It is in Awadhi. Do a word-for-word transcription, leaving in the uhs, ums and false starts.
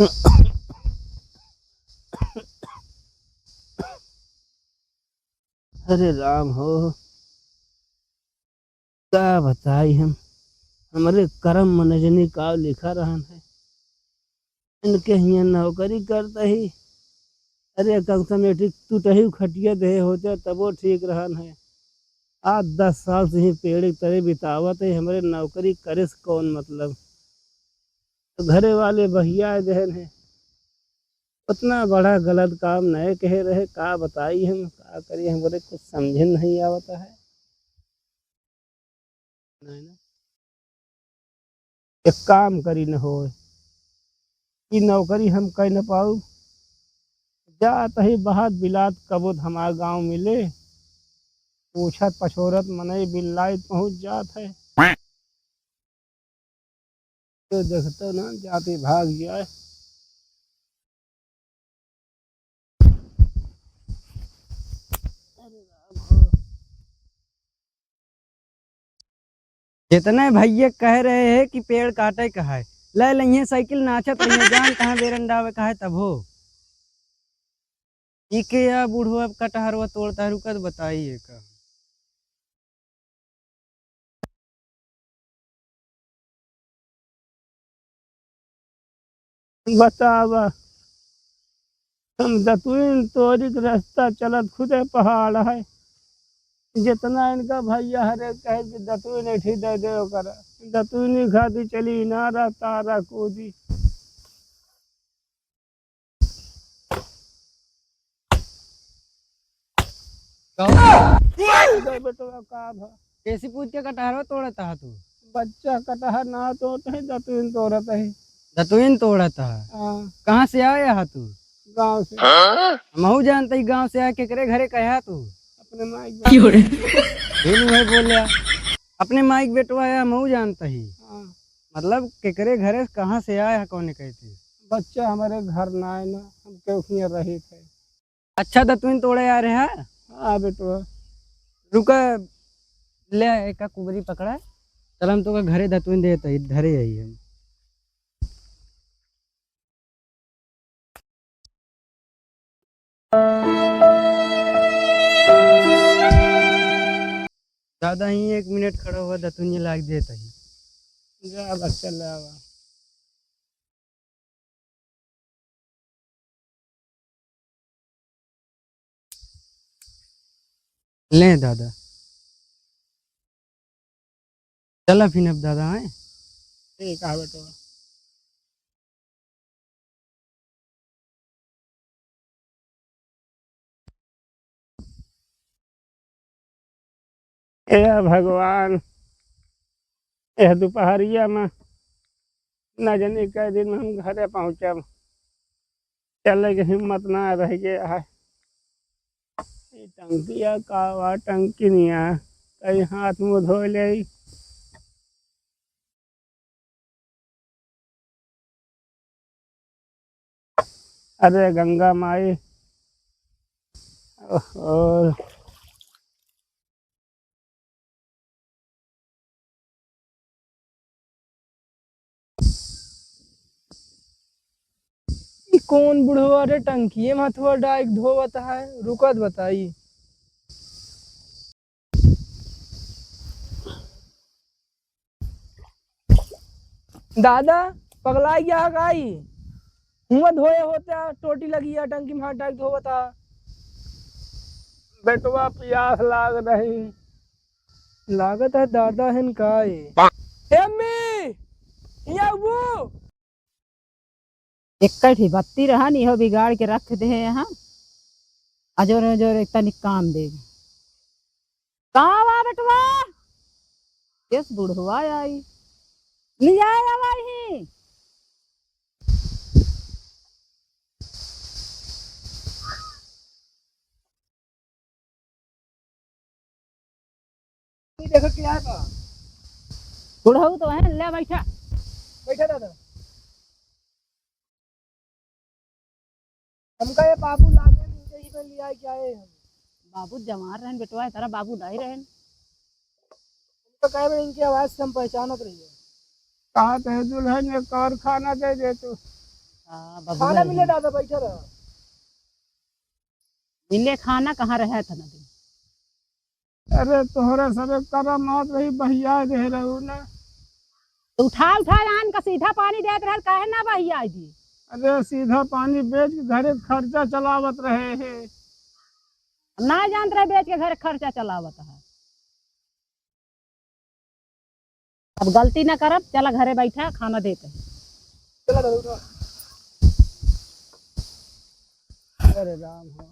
अरे राम हो, का बताई हम, हमरे करम में न जनी का लिखा रहन है। इनके हियाँ नौकरी करत ही, अरे कम से कम एक ठे टूटही खटिया देहे होते तबो ठीक रहन है। आज दस साल से ही पेड़ के तरे बितावत है, हमरे नौकरी करे से कौन मतलब। तो घरे वाले बहिया गए हैं, उतना बड़ा गलत काम नहीं कहे रहे, का बताई हम, का करी, हमरे कुछ समझे नहीं आवता है। नहीं ना, एक काम करी न होए, ई नौकरी हम कह न पाऊ, जात ही बाहर बिलात कबो हमार गाँव मिले, पूछत पछोरत मनई बिल्लाइत पहुँच जात है। तो देखतो ना जाते भाग जाए। जितने भैया कह रहे हैं कि पेड़ काटे का है, ले लइहे साइकिल नाचत रहिए, जान कहाँ बेरंडावे का है तब हो। ई के या बुढ़वा कटहरवा तोड़ता है, रुकत बताइए का। बतावा, हम दतुइन तोरी के रास्ता चलत खुदे पहाड़ है। जितना इनका भैया हरे कहे कि दतुइन एठी दे दे ओकरा, दतुइन खाती चली नारा तारा कूदी। का? इधर बेटवा का भा? कैसी पूछ के कटहरवा तोड़त हा तू? बच्चा कटहर ना तोड़त है, दतुइन तोड़त है। दतुइन तोड़त हा? हाँ। कहाँ से आया हा तू? गाँव से। हाँ? हमहू जानत ही गाँव से आया, केकरे घरे कहा तू? अपने माई के। क्यों रे? फिर वह बोल्या, अपने माई के बेटवा है, हमहू जानत ही। हाँ। मतलब केकरे घरे कहाँ से आया है, कौने कहती? बच्चा हमारे घर ना आए ना, हम केहू हियाँ रहित है। अच्छा, दतुइन तोड़े आ रहे हैं? हाँ बेटवा। रुका, ले एका कुबरी पकड़ा, चल हम तोका घरे दतुइन देत ही, धरे आई हम। दादा ही एक मिनट खड़ा हुआ, दतुइन लाग देत ही। जा बच्चा ले आवा। ले दादा, चला फिर अब दादा, हैं? ठीक है बेटवा। ए भगवान, एह दुपहरिया में न जाने कै दिन में हम घरे पहुँचब। चले के हिम्मत ना रह गया है। ई टंकिया का वा, टंकी निया, कहीं हाथ मुँह धो ले। अरे गंगा माई, ओहो। ई कौन बुढ़वा रे टंकिये में हथवा डाइक धोवत है, रुकत बताई। दादा, पगला गया है काई? हुआ धोए होता, टोटी लगी है, टंकी में हाथ डाल धोवता। बेटवा पियास लाग रही। लागत है दादा हन काई। ए अम्मी, हिया वो। एक ही बत्ती रहन, इहो बिगाड़ के रख दे हैं यहाँ। अजोर अजोर एक तनिक काम दे। का हुआ बेटवा? केस बुढ़वा आई। ले आया भाई। ये देखो क्या है बा? बुढ़ऊ तो है, ले बैठा। बैठा दादा। हमका ये बाबू लागे, इनके ही में लिया के आए हम। बाबू जवान रहन बेटवा, तारा बाबू नहीं रहन। हम तो कहे भाई, इनकी आवाज से हम पहचानत रहिए। कहा थे दुल्हन, एक और खाना दे दे तू। हाँ, बबुआ खाना मिले है। दादा, बैठा रहा। मिले खाना कहाँ रहे था ना दिन? अरे तोहरे सबे करम आवत रही, बहिया दे रहू ना। तो उठा उठा आन का सीधा पानी देत रहल, काहे ना बहिया दी? अरे सीधा पानी बेच के घरे खर्चा चलावत रहे हैं। ना जानत रहे बेच के घरे खर्चा चलावत है। अब गलती ना करब, चला घरे बैठा, खाना देते हैं। चला दादा, उठा। अरे राम हो।